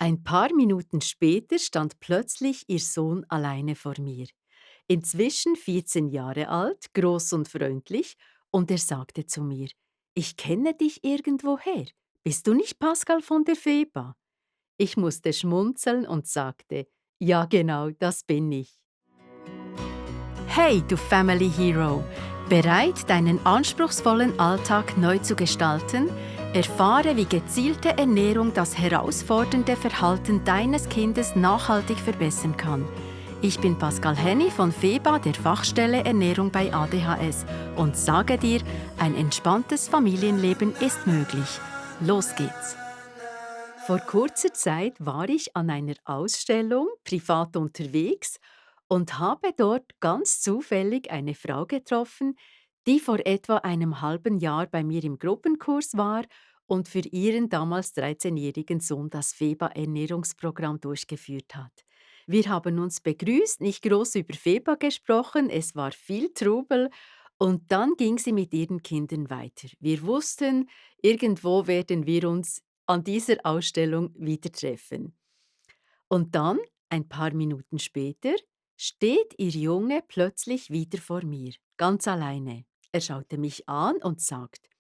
Ein paar Minuten später stand plötzlich ihr Sohn alleine vor mir. Inzwischen 14 Jahre alt, groß und freundlich, und er sagte zu mir: „Ich kenne dich irgendwoher. Bist du nicht Pascal von der Feba?“ Ich musste schmunzeln und sagte: „Ja, genau, das bin ich.“ Hey, du Family Hero! Bereit, deinen anspruchsvollen Alltag neu zu gestalten? Erfahre, wie gezielte Ernährung das herausfordernde Verhalten deines Kindes nachhaltig verbessern kann. Ich bin Pascal Henny von FEBA, der Fachstelle Ernährung bei ADHS, und sage dir, ein entspanntes Familienleben ist möglich. Los geht's! Vor kurzer Zeit war ich an einer Ausstellung privat unterwegs und habe dort ganz zufällig eine Frau getroffen, die vor etwa einem halben Jahr bei mir im Gruppenkurs war und für ihren damals 13-jährigen Sohn das FEBA-Ernährungsprogramm durchgeführt hat. Wir haben uns begrüßt, nicht groß über FEBA gesprochen, es war viel Trubel und dann ging sie mit ihren Kindern weiter. Wir wussten, irgendwo werden wir uns an dieser Ausstellung wieder treffen. Und dann, ein paar Minuten später, steht ihr Junge plötzlich wieder vor mir, ganz alleine. Er schaute mich an und sagt: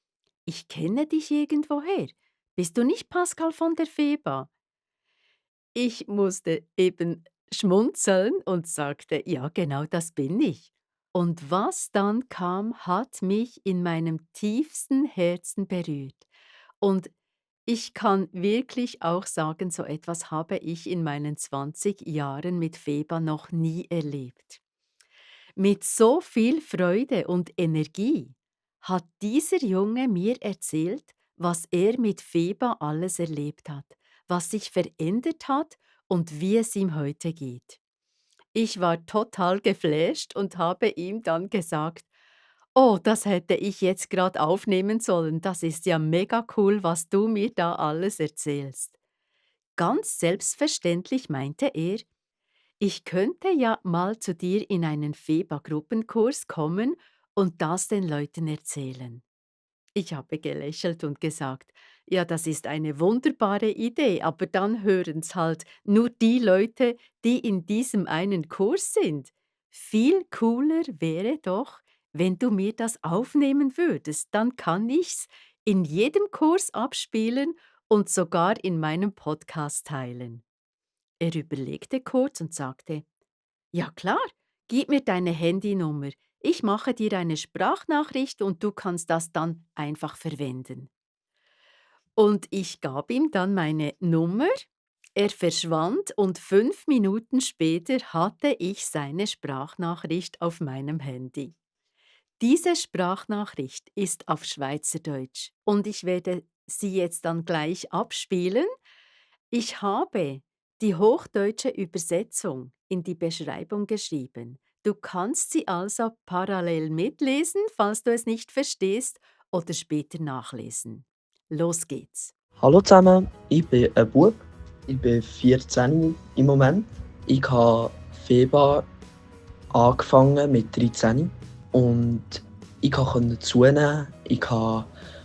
„Ich kenne dich irgendwoher. Bist du nicht Pascal von der Feba?“ Ich musste eben schmunzeln und sagte: „Ja, genau das bin ich.“ Und was dann kam, hat mich in meinem tiefsten Herzen berührt. Und ich kann wirklich auch sagen, so etwas habe ich in meinen 20 Jahren mit Feba noch nie erlebt. Mit so viel Freude und Energie hat dieser Junge mir erzählt, was er mit Feba alles erlebt hat, was sich verändert hat und wie es ihm heute geht. Ich war total geflasht und habe ihm dann gesagt: „Oh, das hätte ich jetzt gerade aufnehmen sollen. Das ist ja mega cool, was du mir da alles erzählst.“ Ganz selbstverständlich meinte er: „Ich könnte ja mal zu dir in einen FEBA-Gruppenkurs kommen und das den Leuten erzählen.“ Ich habe gelächelt und gesagt: „Ja, das ist eine wunderbare Idee, aber dann hören's halt nur die Leute, die in diesem einen Kurs sind. Viel cooler wäre doch, wenn du mir das aufnehmen würdest, dann kann ich's in jedem Kurs abspielen und sogar in meinem Podcast teilen.“ Er überlegte kurz und sagte: „Ja klar, gib mir deine Handynummer. Ich mache dir eine Sprachnachricht und du kannst das dann einfach verwenden.“ Und ich gab ihm dann meine Nummer. Er verschwand und 5 Minuten später hatte ich seine Sprachnachricht auf meinem Handy. Diese Sprachnachricht ist auf Schweizerdeutsch und ich werde sie jetzt dann gleich abspielen. Ich habe die hochdeutsche Übersetzung in die Beschreibung geschrieben. Du kannst sie also parallel mitlesen, falls du es nicht verstehst, oder später nachlesen. Los geht's. Hallo zusammen, ich bin ein Bub, ich bin 14 im Moment. Ich habe FEBA angefangen mit 13 und ich konnte zunehmen, ich habe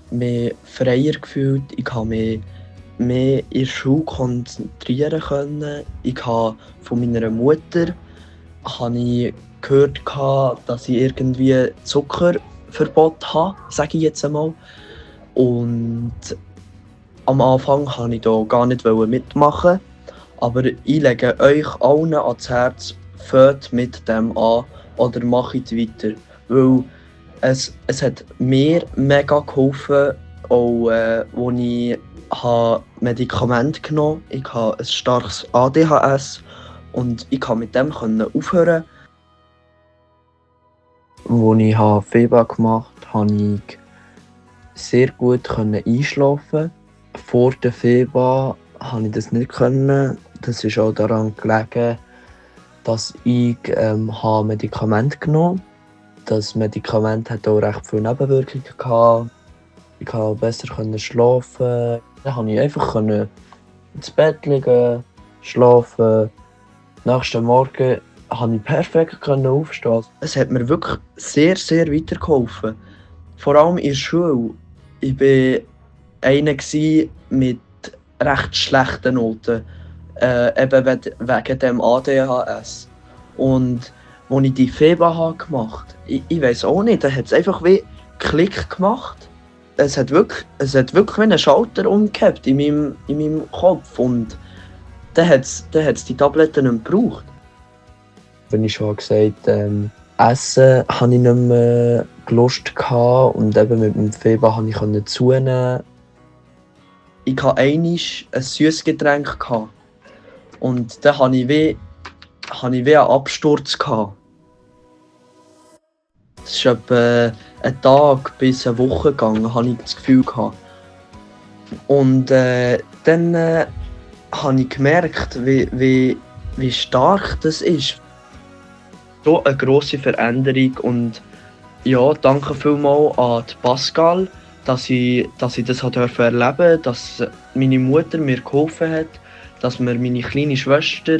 mich freier gefühlt, ich konnte mich mehr in der Schule konzentrieren können. Ich habe von meiner Mutter gehört, dass ich irgendwie Zuckerverbot habe, sage ich jetzt einmal. Und am Anfang wollte ich da gar nicht mitmachen, aber ich lege euch allen ans Herz, fangt mit dem an oder macht weiter, weil es hat mir mega geholfen, auch als ich Medikamente genommen habe. Ich habe ein starkes ADHS und ich konnte mit dem aufhören. Als ich FEBA gemacht habe, konnte ich sehr gut einschlafen. Vor der FEBA konnte ich das nicht. Das ist auch daran gelegen, dass ich Medikamente genommen habe. Das Medikament hat auch recht viele Nebenwirkungen gehabt. Ich konnte besser schlafen. Dann konnte ich einfach ins Bett liegen, schlafen. Am nächsten Morgen konnte ich perfekt aufstehen. Es hat mir wirklich sehr, sehr weitergeholfen. Vor allem in der Schule. Ich war einer mit recht schlechten Noten. eben wegen dem ADHS. Und als ich die Feba gemacht habe, ich weiss auch nicht, da hat es einfach wie Klick gemacht. Es hat wirklich wie einen Schalter umgekehrt in meinem Kopf. Und dann hat es die Tabletten nicht mehr gebraucht. Wenn ich schon gesagt habe, Essen hatte ich nicht mehr Lust und eben mit dem Feba konnte ich zunehmen. Ich hatte einmal ein Süßgetränk und dann hatte ich wie einen Absturz. Es ist etwa ein Tag bis eine Woche gegangen, habe ich das Gefühl gehabt. Und dann habe ich gemerkt, wie stark das ist. So eine grosse Veränderung und ja, danke vielmals an die Pascal, dass ich das erleben durfte, dass meine Mutter mir geholfen hat, dass mir meine kleine Schwester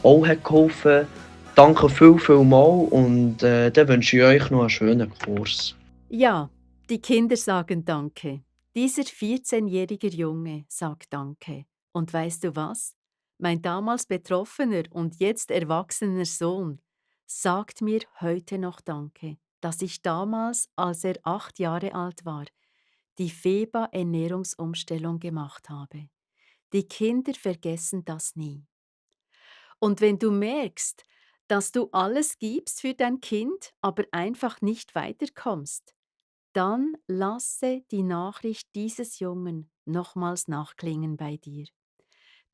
auch hat geholfen. Danke vielmals und dann wünsche ich euch noch einen schönen Kurs. Ja, die Kinder sagen Danke. Dieser 14-jährige Junge sagt Danke. Und weißt du was? Mein damals betroffener und jetzt erwachsener Sohn sagt mir heute noch Danke, dass ich damals, als er 8 Jahre alt war, die Feba-Ernährungsumstellung gemacht habe. Die Kinder vergessen das nie. Und wenn du merkst, dass du alles gibst für dein Kind, aber einfach nicht weiterkommst, dann lasse die Nachricht dieses Jungen nochmals nachklingen bei dir.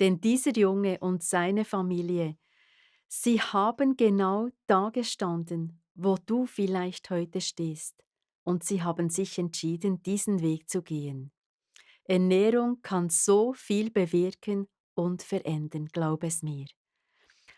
Denn dieser Junge und seine Familie, sie haben genau da gestanden, wo du vielleicht heute stehst. Und sie haben sich entschieden, diesen Weg zu gehen. Ernährung kann so viel bewirken und verändern, glaub es mir.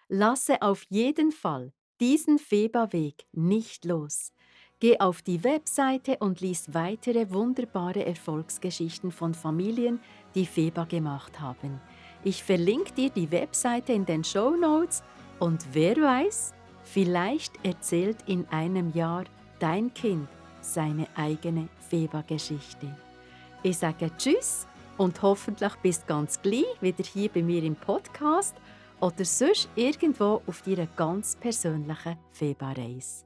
Lasse auf jeden Fall diesen Feba-Weg nicht los. Geh auf die Webseite und lies weitere wunderbare Erfolgsgeschichten von Familien, die Feba gemacht haben. Ich verlinke dir die Webseite in den Shownotes und wer weiß, vielleicht erzählt in einem Jahr dein Kind seine eigene Feba-Geschichte. Ich sage Tschüss und hoffentlich bist ganz gleich wieder hier bei mir im Podcast oder sonst irgendwo auf deiner ganz persönlichen Feba-Reise.